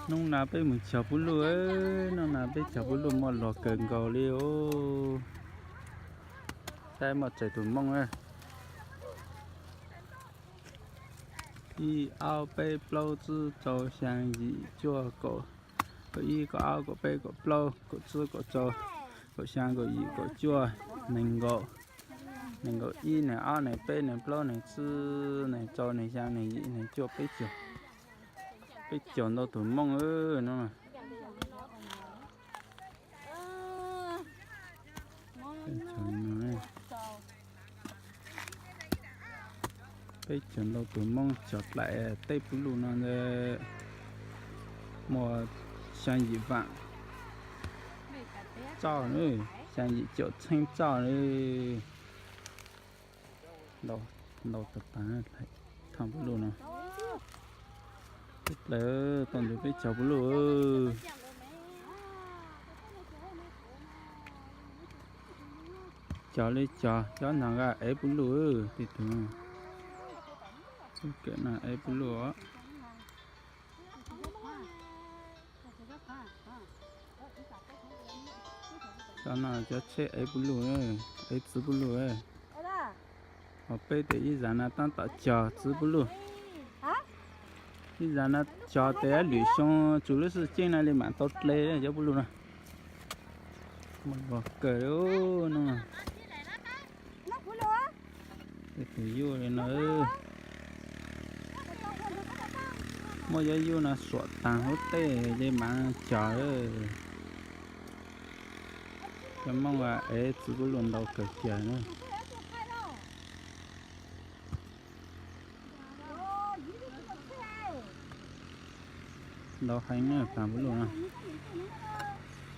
Hnub no peb mus cog pub luj, hnub no peb cog pub luj muaj luag kawg nkaus li os. Saib muaj tsawg tus Hmoob. Ib, ob, peb, plaub, tsib, rau, xyaa, yim, cuaj, kaum, kaum ib, kaum ob, kaum peb, kaum plaub, kaum tsib, kaum rau, kaum xyaa, kaum yim, kaum cuaj, nees nkaum, nees nkaum ib, nees ob, nees peb, nees plaub, nees tsib, nees rau, nees xyaa, nees yim, nees cuaj, peb caug. Peb caug ntau tus Hmoob no. Peb caug ntau tus Hmoob cog dlaim tej pub luj no ntag. Muaj xyaa yim vaam txoj, xyaa yim caum txheeb txoj. Ntau tas tas, thaaj pub luj no. Peb plaws tuaj ntawm peb cog pub luj. Cog li cog, cov nag nqa ev pub luj tej tug. Kawm no ev pub luj os. Cov no cov tsheb ev pub luj, ev txiv pub luj. Ho peb tes ib zag no tab tom cog txiv pub luj. Ib zag no cog tes lwm xyoo tsuas lub sij ceeb no li mam tau dle cov pub luj no. Muaj luag kawg no. Tej tus yuj li no. Muaj yuj yuj no suam taag huv tej li mam cog. Cov Moob ev txiv pub luj ntau kawg kiag na. Ntau heev na, taag pub luj no.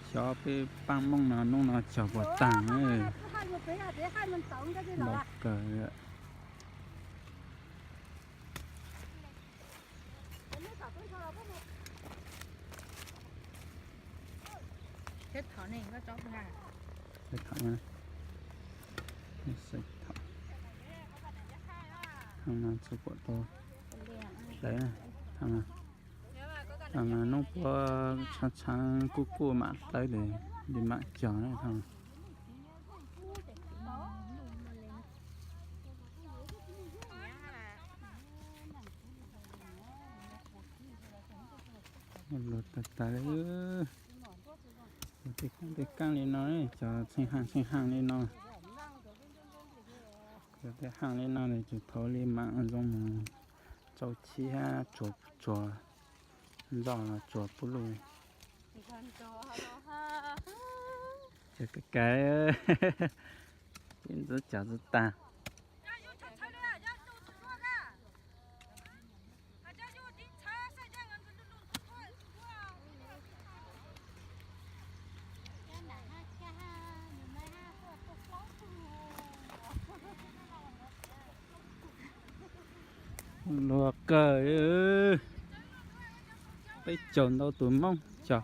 Xyov peb paab Moob no hnub no cog puas taag na. Ntau kawg. Thaum no txug kuam tau hlawv, thaum no noob puab tshaav tshaav kuj kuj mam hlawv tes li mam cog na. Luag tas tas li. Tej kaab tej kaab li no, cog txheej haaj txheej haaj li no. Cog tej haaj li no tsuas thaum li mam zoo mus tsau chib hab tsuag, tsuag ntxoj los tsuag pub luj. Cog kawg kawg, ib ntxwv cog txwv taag. Luag kawg, peb caug ntau tus Moob cog.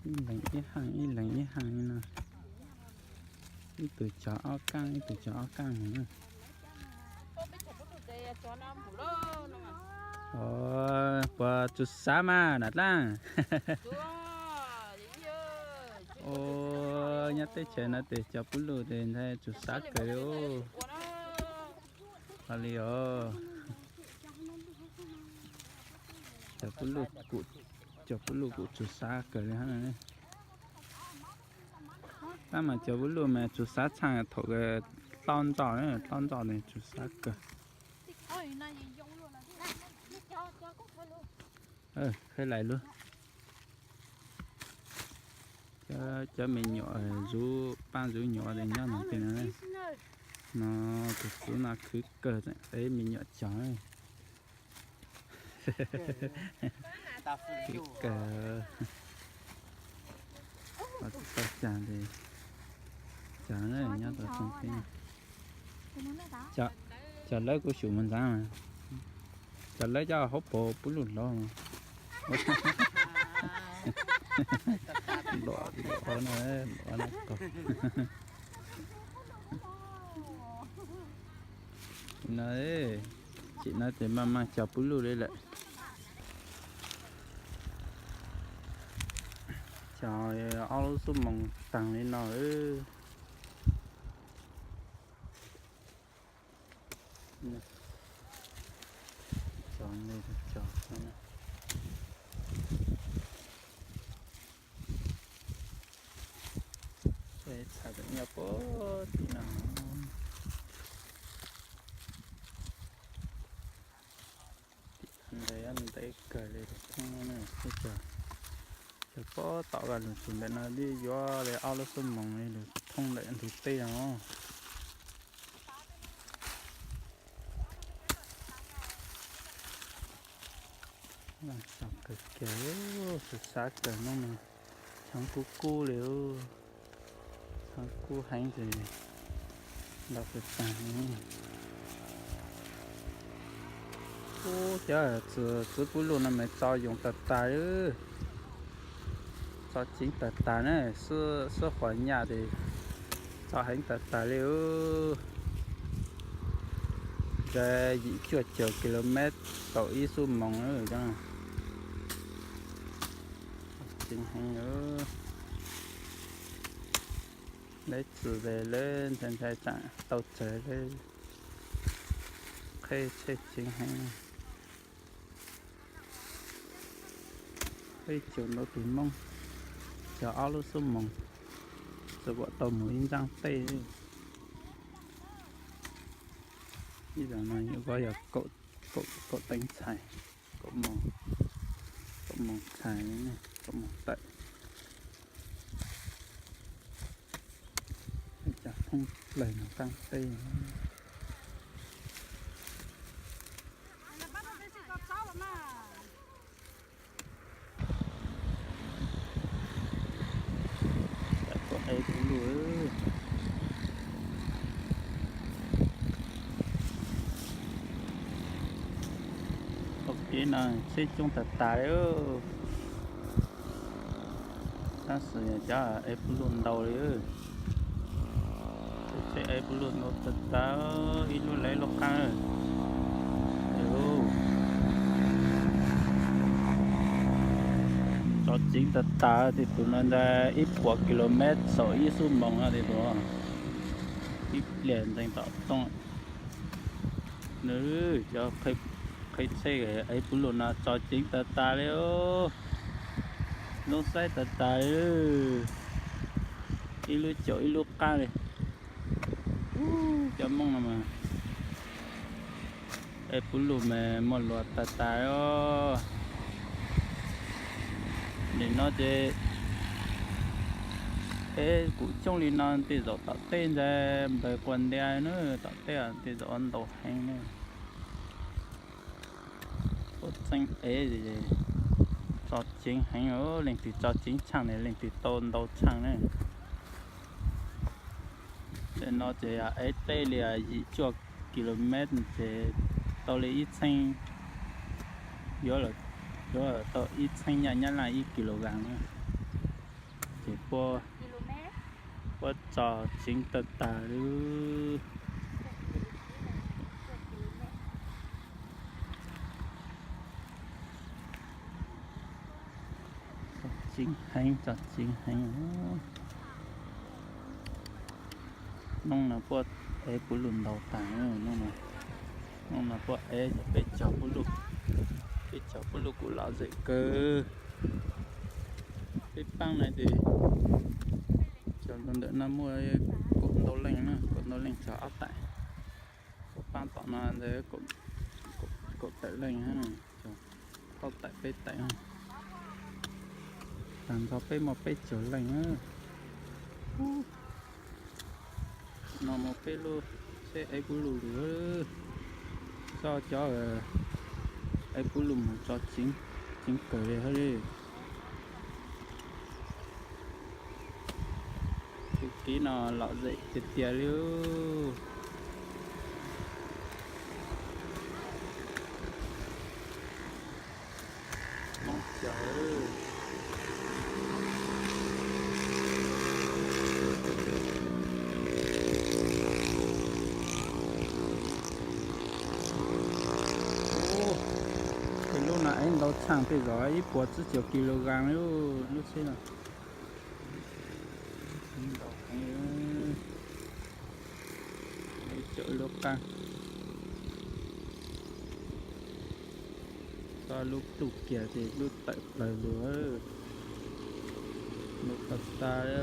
Ib leeg ib haaj, ib leeg ib haaj li no. Ib tug cog ob kaaj, ib tug cog ob kaaj no. Puas tsuas xav mas nam dlaab? Nyob teb chaws no tes cog pub luj tes ntshai tsuas xav kawg li. Ho li os. Cog pub luj kuj tsuas xav kawg li hab. Tab mas cog pub luj mas tsuas xav txhaaj thaum dlaub ntxoj, dlaub ntxoj tes tsuas xav kawg. Khawb lais lug. Cov me nyuam zuv paab zuv nyuam tes nyob no tej no. No tus txiv no khwv kawg, ev me nyuam cog. Khwv kawg. Tsis tau cag tes cog na, nyob tau tseeb tseeb. Cog lawv kuj xyum mus ntxaav. Cog lawv coj huab paug pub luj hlauv. Luam, luam ob na, luam ob na qaug. No, tsim no ces maj maj cog pub luj li lawm. Cog ob lub xuab moos taag li no. Txhais tawm nyob puag tim no. Tim ntawd ntev kawg li, thoob cog, cog puag tom Vaj Lug Xus ntawm no twb yuav li ob lub xuab moos li lawm, thoob ntawm ntug teb no. Cog kawg kiag, sab sab kawg hnub no, tshaav kub kub li, tshaav kub heev ces ntaus kawg tag li. Ub, cov txiv pub luj no mas txo yoos tag tas li, txo ceev tag tas na, xwb xuab qhuas nyaj ces txo heev tag tas li. Ntawd yim cuaj caum kilomev tau ib xuab moos, ceev heev. Lawv txwm tes lawv ntshai ntshai tsam tau tsawg, lawv qheb tsheb ceev heev. Peb caug ntau tus Moob, cog ob lub xuab moos, txawm kom tau mus ib ntsab tej. Ib zaug no yuav yog kaum teev txhais, kaum moos txhais, kaum moos tawm. Cov thoob plaws no qaab teb. Cov pub luj, tau kev no tsheb coob tag tas li. Tab sis cov ev pub luj ntau li. Tsheb ev pub luj ntau tag tas, ib lub lawv ib lub qaab. Tso ceev tag tas, tej tus no ntawd ib puas kilomev saum ib xuab moos no, tej tus ib pliag ntxeev tom tooj. Nws cov qheb tsheb ev pub luj no tso ceev tag tas li, lub saib tag tas li, ib lub caum ib lub qab li. Cov Moob no mas ev pub luj mas muaj luas tag tas os. Nim no ces ev kuj coob li no, tej zaum tom tej ntag npawg quas ntia na, tom tej tej zaum ntau heev na. Puab txeeb ev tso ceev heev, leej twg tso ceev tshaaj ne leej twg tau ntau tshaaj na. Tej no ces ev tej li yim cuaj kilomev ces tau li ib txheeb, yuav tau ib txheeb nyaj Nyab Laj ib kilogram na. Ces puab, puab tso ceev tag tas li. Tso ceev heev, tso ceev heev. Hnub no puab ev pub luj ntau tas, hnub no puab ev peb caug pub luj, peb caug pub luj kuj lom zem kawg. Peb paab no ces cog ntawm no muaj kaum ntau leej na, kaum ntau leej cog ob taim. Puab paab tom no ntawd kaum tawm leej, ob taim peb taim. Taag nrho peb muaj peb caug leej. No muaj peb lub tsheb ev pub luj lug, txoj cov ev pub luj mus tso ceev kawg li hab li. Txuj kev no lom zem tiag tiag li. Moob cawv. Tej zaum ib puas tsib caug kilogram li lub tsheb no. Ntau heev, ib caum lub qab. Txog lub pluj kiag ces lub tawm plaws lug, lub tag tag li.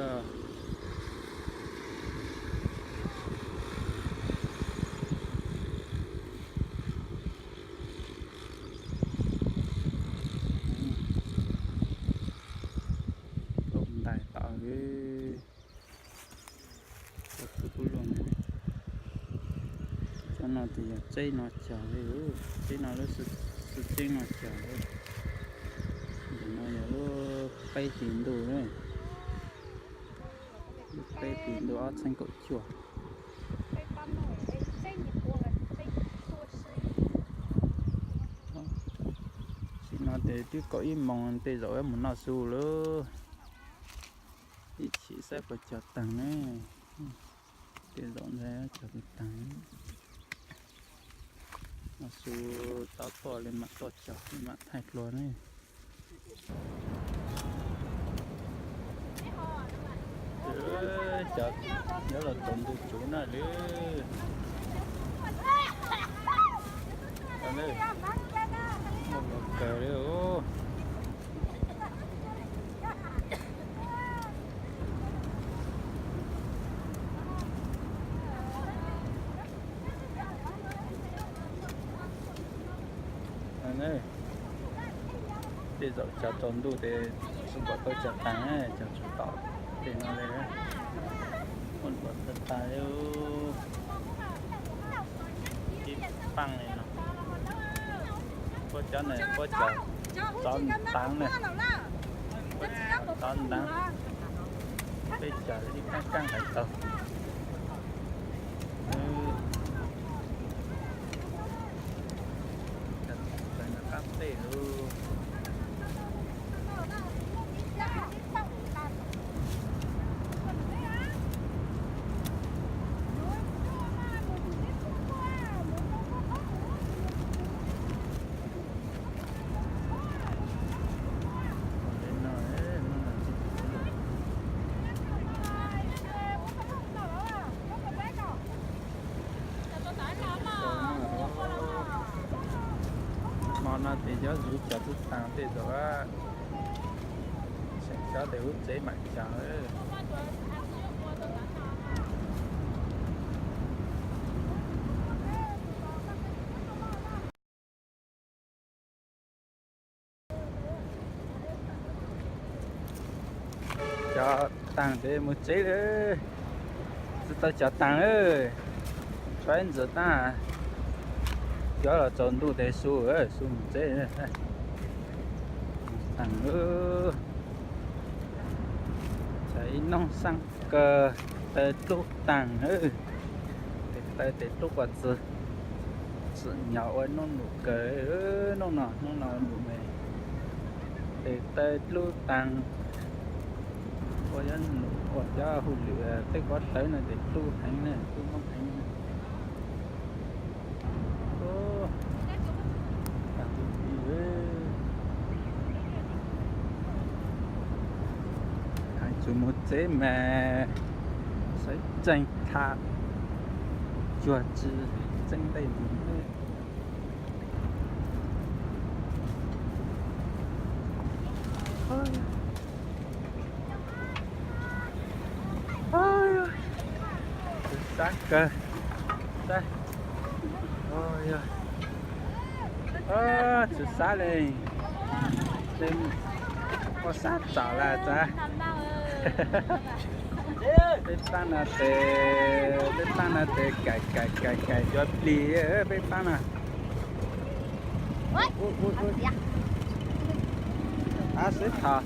Ntais tom, ua kub kub lug na. Cov no ces yog tsheb no cog li, tsheb no lub xwb tsheb no cog li. Ntawm no yog lub peb hlis ntuj, lub peb hlis ntuj ob txhiab kaum cuaj. Sim no ces twb kaum ib moos, tej zaum yuav mus noj su lawm. Ib chim saib puas cog taag ne. Tej zaum ntshe cog taag. Noj su tau tuaj li mam tuaj cog, mam thaij dlua ne. Cov nyob los tsaus ntuj tsuv na li. Muaj los kawg li. Tej zaum cog tsaus ntuj ces tsis pom tau cog taag, cog tsuj tom tej no li. Muaj npaum tag tag li. Ib paaj li no. Puab cov no puab cog tov ntaav na. Puab cog tov ntaav. Peb cog ib kaab kaab hais tau. Cog qab tej lug. Hmo no ces cov zuv cog tub taag tej zaum, tseem cov tes lub tsev mam cog. Cog taag ces mus tsev lawm. Tsis tau cog taag lawm. Tshuav ib ntsis taag. Cov los tsaus ntuj tes su, su mus tsev. Taag, cog ib noob xaab kawg, taw dlub taag. Tes taw tes dlub quas txwv, tsim nyog ua noob num kawg. Noob no, noob no num me, tes taw dlub taag. Ua cov num, ua cov hauj lwm tej pob tawb no tes dlub heev na, dlub noob heev. Hais txug mus tsev mas sawv tsees tham cuag tsi txeeb tej mus. Tsw sab kawg. Tsw sab li. Poj sab tsom lawm txav. Peb paab no tes, peb paab no tes kaim kaim kaim kaim cov plig peb paab no. Ab xwb tho.